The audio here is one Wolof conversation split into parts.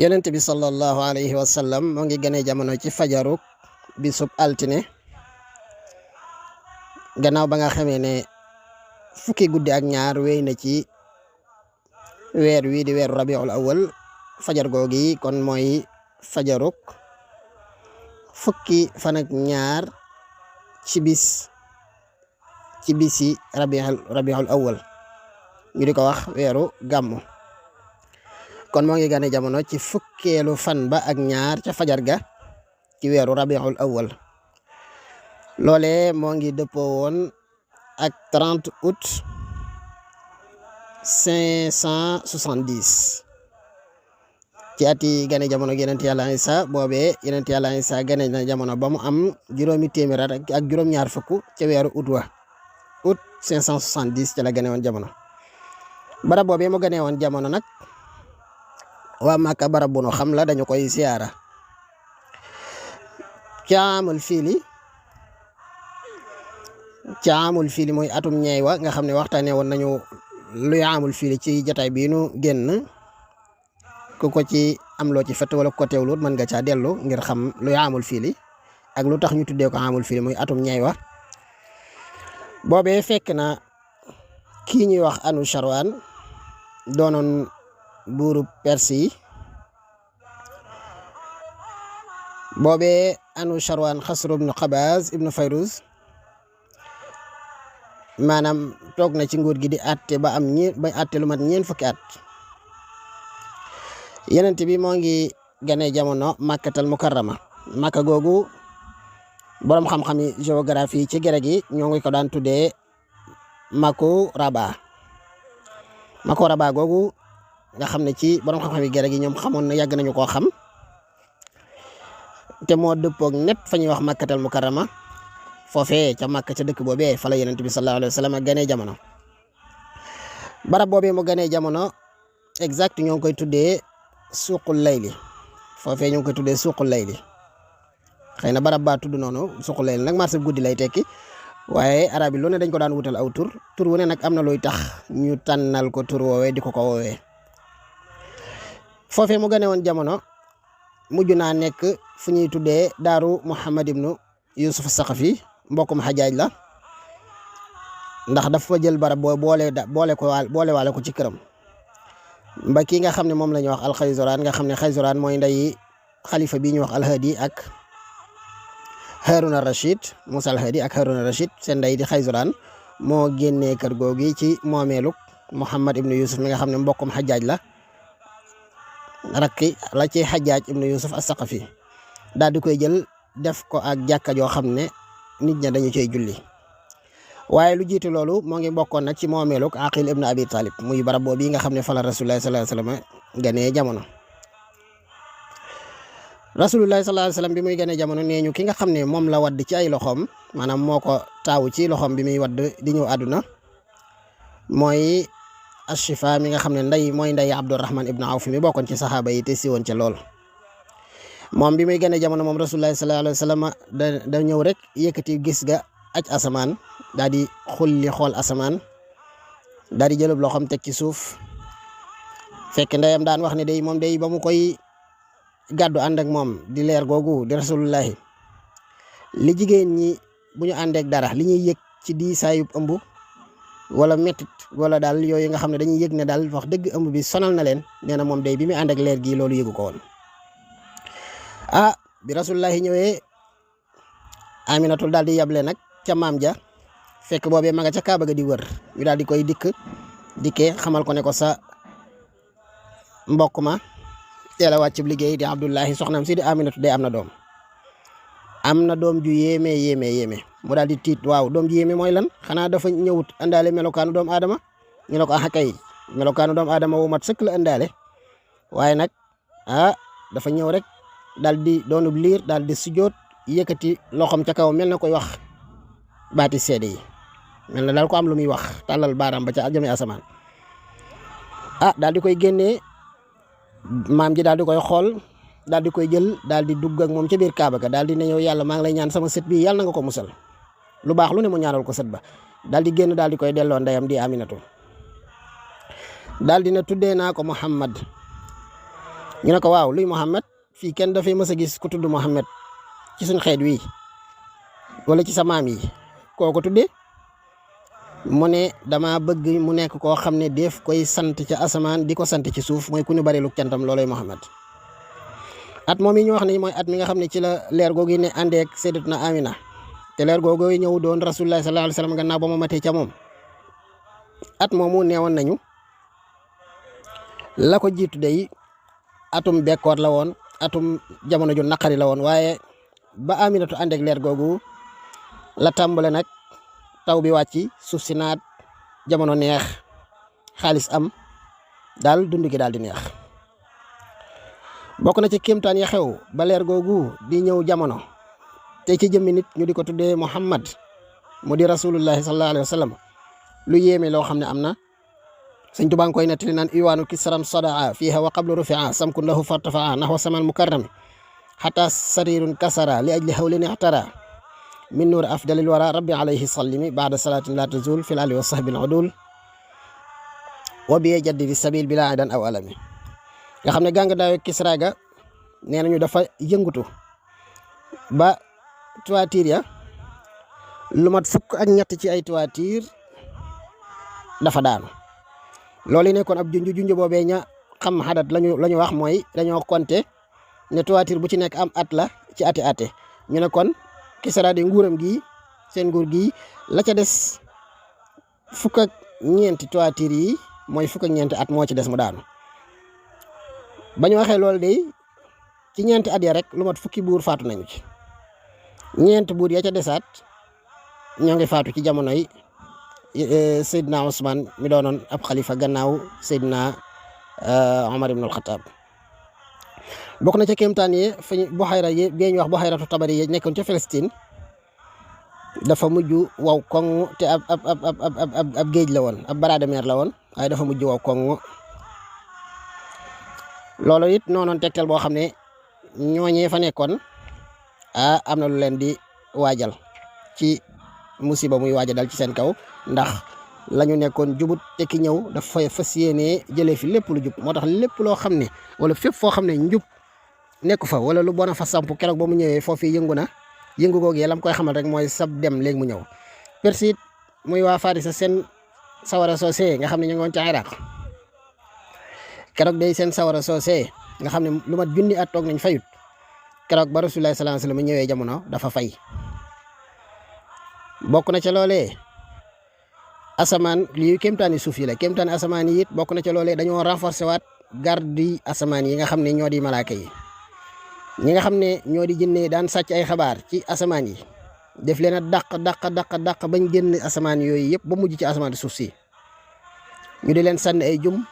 yonent bi sallallahu alayhi wa sallam moo ngi gane jamono ci fajaruk bisub altine gannaaw ba nga xamee ne fukki guddi ak ñaar wéy na ci weer wi di weeru rabiul awal fajar googi kon mooy fajaruk fukki fan ak ñaar ci bisi rabiul awal ñu di ko wax weeru gàmmu kon moo ngi gane jamono ci fukkeelu fan ba ak ñaar ca fajar ga ci weeru rabiul awal loole moo ngi dëppoo woon ak 30 août 570 ci ati gane jamono yonent Yàlla Isa boobee yonent Yàlla Isa gane na jamono ba mu am juróomi téeméer ak juróom-ñaar fukk ca weeru août wa août 570 ca la gane woon jamono barab boobee mu gane woon jamono nag waa Màkka barab bu nu xam la dañu koy siyaara caamul fiili mooy atum ñeey wa nga xam ne waxtaanee woon nañu luy amul fiili ci jotaay bii nu génn ku ko ci am loo ci fett wala ko teewlut mën nga caa dellu ngir xam luy amul fiili ak lu tax ñu tuddee ko amul fiili muy atum ñeey wa boobee fekk na kii ñuy wax Anusharwan doonoon buuru Perse yi boobee Anusharwan Xasru ibnu Xabaaz ibnu Fayruz maanaam toog na ci nguur gi di àtte ba àtte lu mat ñeent fukki at yenent bi moo ngi gane jamono Makkatal Mukarrama Makka googu boroom xam-xam yi géographie ci grec yi ñoo ngi ko daan tuddee Makku Raba googu nga xam ne ci boroom xam-xam yi grec yi ñoom xamoon na yàgg nañu koo xam te moo dëppoog net fa ñuy wax Makkatal Mukarrama foofee ca Makka ca dëkk boobee fa la yonent bi sallallahu alayhi wa sallam ganee jamono barab boobee mu ganee jamono exact ñoo ngi koy tuddee suuqul layli foofee ñoo ngi koy tuddee suuqul layli xëy na barab baa tudd noonu suuqul layli nag marché guddi lay tekki waaye arab yi lu ne dañ ko daan wutal aw tur wu ne nag am na luy tax ñu tànnal ko tur woowee di ko woowee foofee mu ganee woon jamono mujj naa nekk fu ñuy tuddee daaru Muhammad ibnu Yusuf Saqafi mbokkum Xajaaj la ndax dafa jël barab boo boole waale ko ci këram ba kii nga xam ne moom la ñuy wax alxayzuraan nga xam ne xayzuraan mooy ndeyi xalifa bi ñuy wax alhadi ak Haruna Rashid Musa alhadi ak Haruna Rashid seen ndey di xayzuraan moo génnee kër googi ci moomeeluk Muhammad ibnu Yusuf mi nga xam ne mbokkum Xajaaj la rakki la ci Xajaaj ibnu Yusuf as-Saqafi daal di koy jël def ko ak jàkka joo xam ne nit ña dañu cey julli waaye lu jiitu loolu moo ngi bokkoon nag ci moomeeluk Aqil ibnu Abi Talib muy barab boobu nga xam ne fa la Rasulullah sallallahu alayhi wasallam ganee jamono Rasulullah sallallahu alayhi wasallam bi muy ganee jamono nee ñu ki nga xam ne moom la wadd ci ay loxoom maanaam moo ko taawu ci loxoom bi muy wadd di ñëw àdduna mooy Ashifa mi nga xam ne mooy ndey Abdurrahman ibnu Awf mi bokkoon ci saxaaba yi te siwoon ca lool moom bi muy gane jamono moom Rasulullah sallallahu alayhi wasallam da ñëw rek yëkkati gis ga aj asamaan daal di xulli xool asamaan daal di jëlub loxoom teg ci suuf fekk ndeyam daan wax ne day moom day ba mu koy gàddu ànd ak moom di leer googu di rasulullahi li jigéen ñi bu ñu àndeek dara li ñuy yëg ci di saayub ëmb wala mettit wala daal yooyu nga xam ne dañuy yëg ne daal wax dëgg ëmb bi sonal na leen nee na moom day bi muy ànd ak leer gi loolu yëgu ko woon bi rasulullahi ñëwee Aminatul daal di yable nag ca maam ja fekk boobee ma nga ca Kaaba ga di wër ñu daal di koy dikkee xamal ko ne ko sa mbokk ma teel a wàcc liggéey di Abdullahi soxnaam si di Aminatu day am na doom ju yéeme mu daal di tiit waaw doom ju yéeme mooy lan xanaa dafa ñëwut indaale melokaanu doomu aadama ñu ne ko kay melokaanu doomu aadama wu mat sëkk la indaale waaye nag dafa ñëw rek daal di doonub liir daal di sujjoot yëkkati loxoom ca kaw mel na koy wax baati seede yi mel na daal ko am lu muy wax tàllal baaraam ba ca jëme asamaan daal di koy génnee maam ji daal di koy xool daal di koy jël daal di dugg ak moom ca biir Kaaba ga daal di ne yow yàlla maa ngi lay ñaan sama sët bi yàlla na nga ko musal lu baax lu ne mu ñaanal ko sët ba daal di génn daal di koy delloo ndeyam di Aminatu daal di ne tuddee naa ko Muhammad ñu ne ko waaw luy Muhammad fii kenn dafay mës a gis ku tudd Muhammad ci suñ xeet wi wala ci sa maam yi koo ko tuddee mu ne dama bëgg mu nekk koo xam ne def koy sant ci asamaan di ko sant ci suuf mooy ku ñu bari lu cantam looloy Muhammad at moom yi ñu wax ne mooy at mi nga xam ne ci la leer googu ne àndeek Sayyidatuna Amina te leer googu ñëw doon Rasulullah sallallahu alayhi wa sallam gannaaw ba ma matee ca moom at moomu neewoon nañu la ko jiitu day atum bekkoor la woon atum jamono ju naqari la woon waaye ba Aminatu àndeek leer googu la tàmbale nag taw bi wàcc suuf si naat jamono neex xaalis am daal dund gi daal di neex bokk na ci kéemtaan ya xew ba leer googu di ñëw jamono te ci jëmmi nit ñu di ko tuddee Muhammad mu di rasulullahi sallallahu alayhi wa sallam lu yéeme loo xam ne am na Sëñ Tuubaa ngi koy nettali naan iwaanu kisran sadaa fiiha wa qablu rufia samkun lahu fartafaa nahwa samal mukarrami xata sarirun kasara li ajli hawlin ixtara min nuur afdalil wara rabbi alayhi sallimi baada salatin la tazul fil ali wa sahbil udul wa biye jaddidi sabil bila idan aw alami nga xam ne gàng daayo Kisra ga nee nañu dafa yëngutu ba toiture ya lu mat fukk ak ñett ci ay toiture dafa daanu loolu yi nekkoon ab junj boobee ña xam xadat lañu wax mooy dañoo compter ne toiture bu ci nekk am at la ci ate ñu ne kon Kisra di nguuram gi seen nguur gi la ca des fukk ak ñeenti toiture yi mooy fukk ak ñeenti at moo ci des mu daanu ba ñu waxee loolu de ci ñeenti at ya rek lu mat fukki buur faatu nañu ci ñeenti buur ya ca desaat ñoo ngi faatu ci jamono yi Seydina Ousmane mi doonoon ab xalifa gannaaw Seydina Omar ibn al-Khattab bokk na ca kéemtaan yi fa Buxayra yi bee ñu wax Buxayratu Tabari yi nekkoon ca Palestine dafa mujj waw koŋ te ab géej la woon ab baraade mer la woon waaye dafa mujj waw koŋ loolu it noonoon tegtal boo xam ne ñooñee fa nekkoon am na lu leen di waajal ci musiba muy waaja dal ci seen kaw ndax la ñu nekkoon jubut te ki ñëw dafa fas yéenee jëlee fi lépp lu jub moo tax lépp loo xam ne wala fépp foo xam ne njub nekku fa wala lu bon a fa samp keroog ba mu ñëwee foofu yëngu na yëngu googu lam koy xamal rek mooy sab dem léegi mu ñëw Perse muy waa Farisa seen sawara soosee nga xam ne ñu ngi woon ca Iraq keroog day seen sawara soosee nga xam ne lu mat junni at toog nañ fayut keroog ba Rasulullah sallallahu alayhi wasallam ñëwee jamono dafa fay bokk na ca loolee asamaan lii kéemtaani suuf yi la kéemtaani asamaan yi it bokk na ca loolee dañoo renforcer waat garde asamaan yi nga xam ne ñoo di malaaka yi ñi nga xam ne ñoo di jinne daan sàcc ay xabaar ci asamaan yi def leen a dàq bañ génn asamaan yooyu yëpp ba mujj ci asamaan suuf si ñu di leen sànni ay jum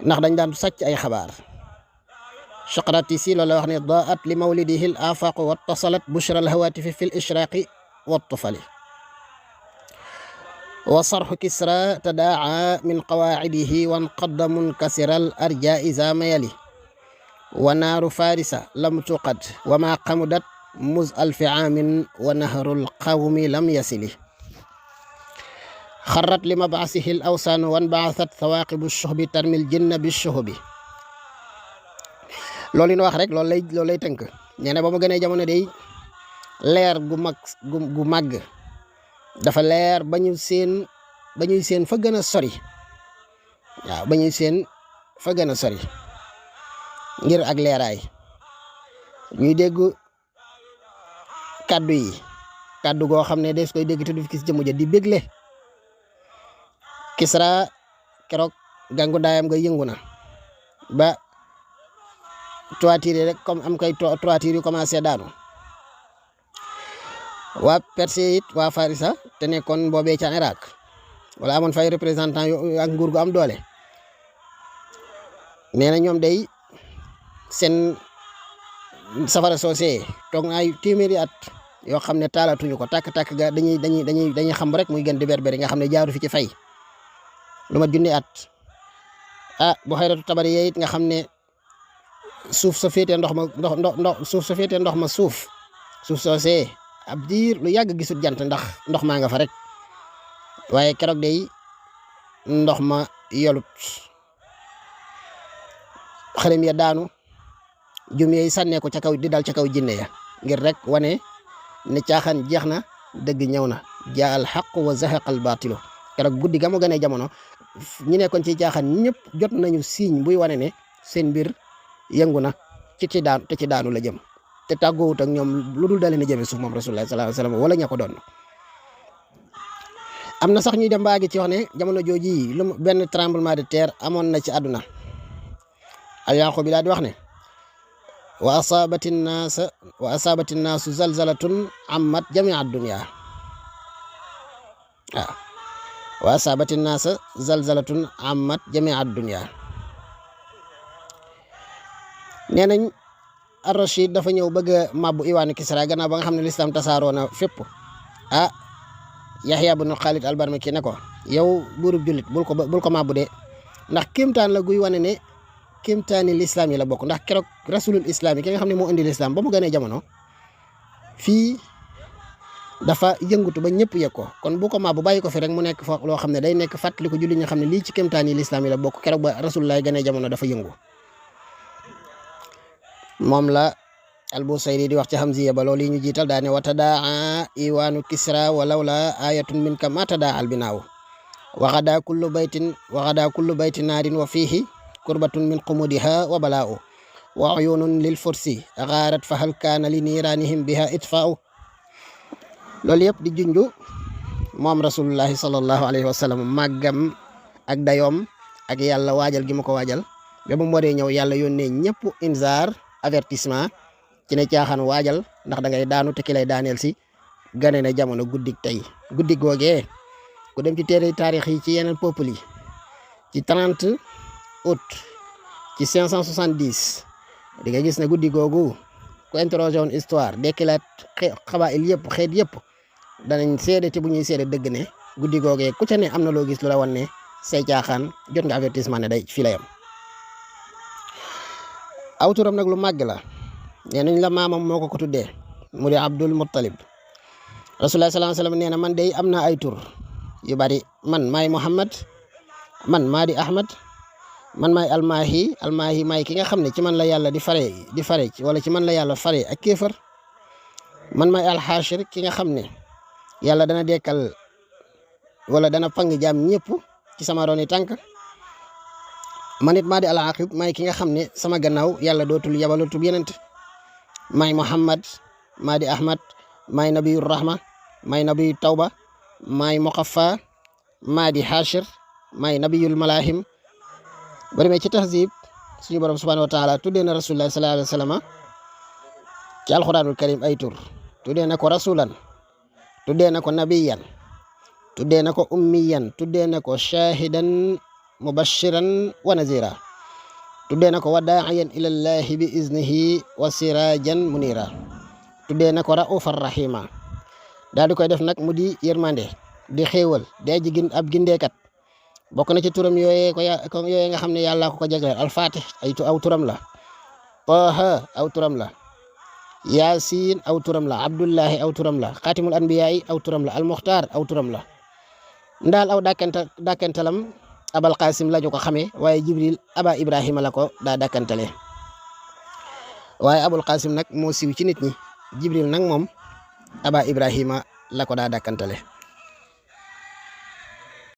ndax dañ daan sàcc ay xabaar Socrates loolu la wax ne daat li mawlidihi l afaqu wattasalat bushra al hawatifi fi l ishraqi wattufali wa sarxu Kisra tadaa min qawaacidihi wanqadda munkasira al arjai za mayali wa naaru farisa lam tuqad wa ma qamudat muz alfi aamin wa nahrul qawmi lam yasili xarrat li mabasihi l awsaanu wanbaasat thawaaqibu shuhbi tarmil jinna bi shuhbi loolu yi ñu wax rek loolu lay tënk nee na ba mu gënee jamono day leer gu màgg dafa leer ba ñuy seen fa gën a sori waaw ba ñuy seen fa gën a sori ngir ak leeraay ñuy dégg kaddu goo xam ne des koy dégg te du fi gis jëmu ja di bégle Kisra keroog gàngu daayam nga yëngu na ba toiture rek comme am koy toiture yu commencé daanu waa Perse it waa Farisa te nekkoon boobee ca Irak wala amoon fay représentant yu ak nguur gu am doole nee na ñoom day seen safara soosee toog na ay téeméeri at yoo xam ne taalatuñu ko tàkk-tàkk ga dañuy xam rek muy gën di berberi nga xam ne jaaru fi ci fay lu ma junni at Buxayratu Tabari it nga xam ne suuf sa féetee ndox ma suuf soosee ab diir lu yàgg gisul jant ndax ndox maa nga fa rek waaye keroog day ndox ma yolut xërëm ya daanu jum yi sànnee ko ca kaw di dal ca kaw jinne ya ngir rek wane ne caaxaan jeex na dëgg ñëw na jaa al xaq wa zahaqa al baatilu keroog guddi ga mu gënee jamono ñi nekkoon ci caaxaan ñëpp jot nañu signe buy wane ne seen mbir yëngu na ci daanu la jëm te tàggoowut ak ñoom lu dul dalee na jëme suuf moom rasulullah sallallahu alayhi wasallam wala ña ko doon am na sax ñuy dem baagi ci wax ne jamono jooji lu benn tremblement de terre amoon na ci àdduna al-Yaqub bi daal di wax ne wa asabati nnaasu zalzalatun ammat jamia ad-dunya waaw wa asabati nnaasa zalzalatun ammat jamia ad-dunya nee nañ ar-Rashid dafa ñëw bëgg a mabbu iwaanu Kisra gannaaw ba nga xam ne lislaam tasaaroo na fépp Yahya ibn Khalid al-Barmaki ne ko yow buurub jullit bul ko mabbu de ndax kéemtaan la guy wane ne kéemtaani lislaam yi la bokk ndax keroog rasulul islam yi ki nga xam ne moo indi lislaam ba mu gënee jamono fii dafa yëngutu ba ñëpp yëg ko kon bu ko mabbu bàyyi ko fi rek mu nekk fa loo xam ne day nekk fàttali ko jullit ñi xam ne lii ci kéemtaani lislaam yi la bokk keroog ba rasulullah gënee jamono dafa yëngu moom la al-Busayri di wax ci Hamziya ba loolu yi ñu jiital daane wa tadaa iwaanu Kisra walaw la ayatun minka ma tadaa al binaaw waxadaa kullu bayti naarin wa fiihi kurbatun min qumudiha wa balaa'u wa uyunun lil fursi gaarat fa hal kaana li niiraanihim biha itfaa'u loolu yëpp di junju moom rasulullahi sallallahu alayhi wa sallam màggam ak dayoom ak yàlla waajal gi ma ko waajal ba mu waree ñëw yàlla yónnee ñëpp inzaar avertissement ci ne caaxaan waajal ndax da ngay daanu te ki lay daaneel si gane na jamono guddik tey guddi googee ku dem ci téere taarix yi ci yeneen peuple yi ci 30 août ci 570 di nga gis ne guddi googu ku interrogé woon histoire dekkilaat xabaayil yëpp xeet yëpp danañ seede te bu ñuy seede dëgg ne guddi googee ku ca ne am na loo gis lu la wan ne say caaxaan jot nga avertissement ne day fii la yam aw turam nag lu màgg la nee nañ la maamam moo ko tuddee mu di Abdul Muttalib rasulullah sallallahu alayhi wasallam nee na man day am naa ay tur yu bari man maay Muhammad man maa di Ahmad man maay almaahi maay ki nga xam ne ci man la yàlla di fare wala ci man la yàlla fare ak kéefar man maay alxaashir ki nga xam ne yàlla dana dekkal wala dana pang jaam ñëpp ci sama roni tànk man it maa di al-Aqib maay ki nga xam ne sama gannaaw yàlla dootul yabalatul yenent maay Muhammad maa di Ahmad maay nabiyur rahma maay nabiyut tawba maay muqaffa maa di Hashir maay nabiyul malahim ba demee ci tahzib suñu borom subhanahu wa taala tuddee na rasulullah sallallahu alayhi wa sallam ci alquranul karim ay tur tuddee na ko rasulan tuddee na ko nabiyan tuddee na ko ummiyan tuddee na ko shahidan mubashiran wa nazira tuddee na ko wa daa'iyan ila llahi bi iznihi wa sirajan munira tuddee na ko raufar rahima daal di koy def nag mu di yërmande di xéewal di aji ab gindeekat bokk na ci turam yooyee nga xam ne yàlla ko jagleel al-Fatih aw turam la Taha aw turam la Yasin aw turam la Abdullahi aw turam la Xaatimul Anbiya'i aw turam la al-Muxtaar aw turam la ndaal aw dàkkantalam Abal Qasim la ñu ko xamee waaye Jibril Aba Ibrahima la ko daa dàkkantale waaye Abul Qasim nag moo siiw ci nit ñi Jibril nag moom Aba Ibrahima la ko daa dàkkantale